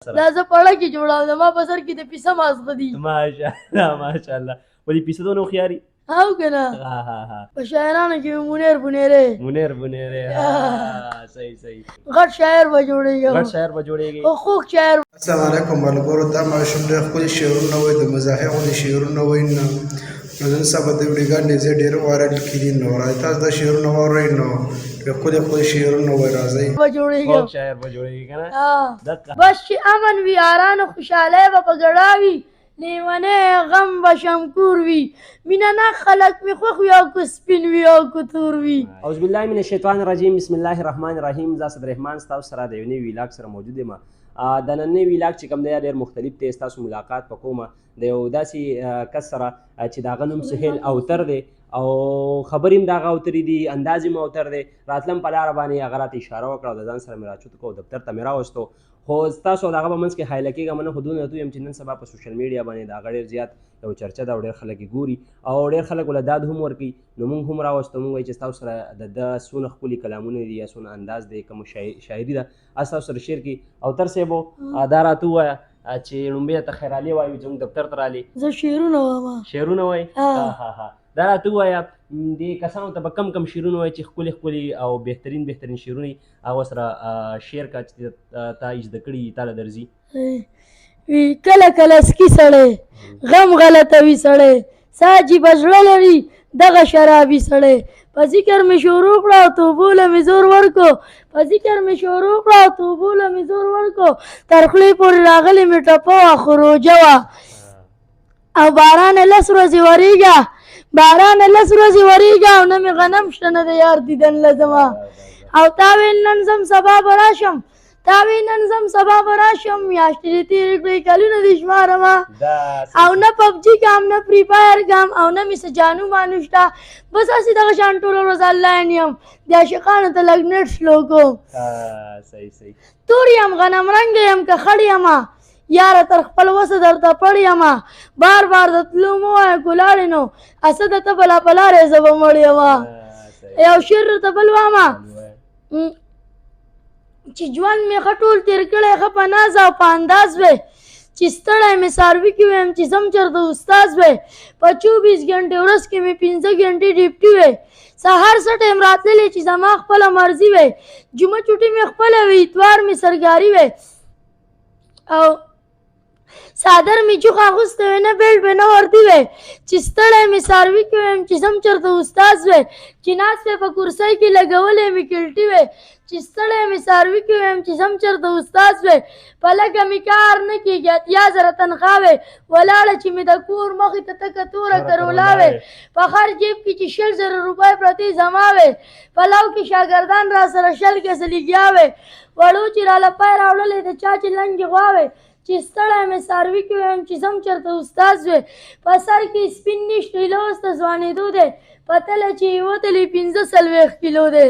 دا زه پړه کې جوړاو، زما په سر کې د پیسه مازغه دي. ماشاءالله ماشاءالله، ولې پیسه دونه هوښیاري؟ او که نه؟ ها ها ها. په شاعرانو کې منیر بونیری. منیر بونیری، ها صحیح صحیح. غټ شاعر به جوړېږم. غټ شاعر به جوړېږي او خوږ شاعر. السلام علیکم ملګرو، دا ماشوم ډېر ښکلي شعرونه وایي، د مزاحیه غوندې شعرونه وایي. نو نن سبا د ویډیوګانې ډېر ډېر وایرل کېږي، نو راځئ تاسو دا شعرونه واورئ. نو ډېر ښکلي ښکلي شعرونه وایي، راځئ. به جوړېږم، خوږ شاعر به جوړېږي که نه؟ ها. بس چې امن وي، یارانو خوشحالۍ به په ګړا وي، لیونی غم به شمکور وي، مینه ناک خلک مې خوښ وي، او که سپین وي او که تور وي. اعوذ بالله من الشیطان الرجیم، بسم الله الرحمن الرحیم. زه صدر رحمان ستاسو سره د یو نوي ویلاګ سره موجود یم. د نننۍ ویلاګ چې کوم دی ډېر مختلف دی. ستاسو ملاقات په کومه د یو داسې کس سره چې د هغه نوم سهیل اوتر دی، او خبرې هم د هغه اوترې دي، انداز یې هم اوتر دی. راتلم په لاره باندې هغه راته اشاره وکړه او د ځان سره مې راچوت کړو، دفتر ته مې راوستو. خو ستاسو د هغه په منځ کې حایله کېږم نه، خو دونه درته ووایم چې نن سبا په سوشل میډیا باندې د هغه ډېر زیات یو چرچه ده، او ډېر خلک یې ګوري او ډېر خلک ورله داد هم ورکوي. نو موږ هم راوستو، موږ وایو چې ستاسو سره د ده څونه ښکلي کلامونه دي یا څونه انداز دی، کوم شاعري ده، هغه ستاسو سره شیر کړي. او تر صاحب دا راته ووایه چې لومړی ته خیرالې وایو، زموږ دفتر ته رالې. زه شعرونه وایم. شعرونه وایي؟ ها ها. دا راته ووایه دې کسانو ته به کم کم شعرونه وایي چې ښکلي ښکلي او بهترین بهترین شعرونه یې هغه سره شعر کا چې تا یې زده کړي، تا له درځي. وي کله کله سکي سړی، غم غلطوي سړی، څه عجیبه زړه لري دغه شرابي سړی. په ذکر مې شروع کړه او توبو له مې زور ورکو، په ذکر مې شروع کړه او توبو له مې زور ورکو، تر خولې پورې راغلې مې ټپه وه خو روژه وه. او باران لس ورځې ورېږه، باران لس ورځې ورېږه، او نه مې غنم شته نه د یار دیدن له زما. او تا ویل نن ځم سبا به راشم، تا وی نن ځم سبا به راشم، میاشتې دې تېرې کړې کلونه دې شمارمه. او نه پبجي کام، نه فری فایر کام، او نه مې څه جانو مانو شته، بس هسې دغه شان ټوله ورځ انلاین یم، د عاشقانو ته لږ نېټ سلو کوم. صحیح صحیح. تور یم غنم رنګ یم که خړ یم، یاره تر خپل وسه درته پړ یم، بار بار د تلو مه وایه ګلاړې، نو اسده ته به لا په لارې زه به مړ یم. یو شعر درته بل وامه چې ژوند مې ښه ټول تېر کړی، ښه په ناز او په انداز وی، چې ستړی مې څاروي کې ویم چې ځم چېرته استاذ وی، په 24 ګنټې ورځ کې مې 5 ګنټې ډیپټي وی، سهار څه ټایم راتللی چې زما خپله مرضي وی، جمعه چوټي مې خپله وی، اتوار مې سرګاري وی، او څادر مې جوخه اغوستی وی، نه بیلټ وی نه وردي وی، چې ستړی مې څاروي کې ویم چې ځم چېرته استاذ وی، چې ناست وی په کرسۍ کې لګولی مې کلټي وی، چې ستړی مې څاروي کې ویم چې ځم چېرته استاذ وی، په لږه مې کار نه کېږي 80,000 تنخوا وی، ولاړه چې مې د کور مخې ته تکه توره کرولا وی، په هر جیب کې چې 20,000 روپۍ پرتې زما وی، په لو کې شاګردان را سره 20 کسه لګیا وی، وړو چې راله پای راوړلې د چا چې لنګې غوا وی، چې ستړی مې څاروي کې ویم چې ځم چېرته استاذ وی، په سر کې سپین نشته ایله اوس د ځوانېدو دی، په تله چې یې وتلې 45 کیلو دی،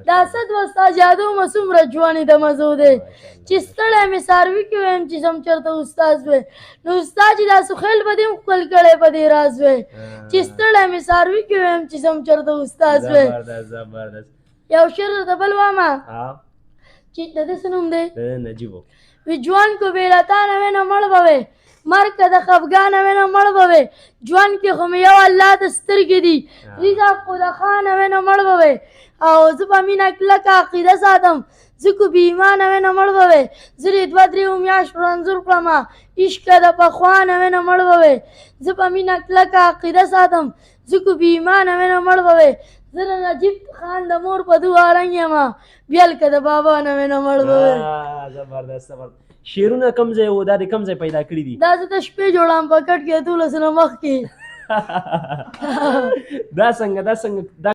دا څه دوه ستا یادومه څومره ژوند د مزو دی، چې ستړی مې څاروي کې ویم چې ځم چېرته استاذ وی. نو استاد چې دا سخیل به دې هم ښکل کړی په دې راز وی، چې ستړی مې څاروي کې ویم چې ځم چېرته استاذ وی. زبردست. یو شعر درته بل وامه چې د ده څه نوم دی؟ نجیب. وی ژوند کو بې له تا نه وی نو مړ به وې، مرګ که د خفګان نه وی نو مړ به وې، ژوند کې خو مې یو الله ته سترګې دي، رضا خو د خان نه وی نو مړ به وې. او زه په مینه کلکه عقیده ساتم، زه کو بې ایمانه وی نو مړ به وې، زه دې دوه درې میاشتو رنځور کړم، عشق د پخوا نه وی نو مړ به وې، زه په مینه کلکه عقیده ساتم، زه کو بې ایمانه وی نو مړ به وې، زه د نجیب خان د مور په دعا رنګ یم، بیل که د بابا نه وی نو مړ به وې. زبردست زبردست. شعرونه کوم ځای و، دا دې کوم ځای پیدا کړي دي؟ دا زه د شپې جوړم په کټ کې 12 نه مخکې. دا څنګه دا څنګه دا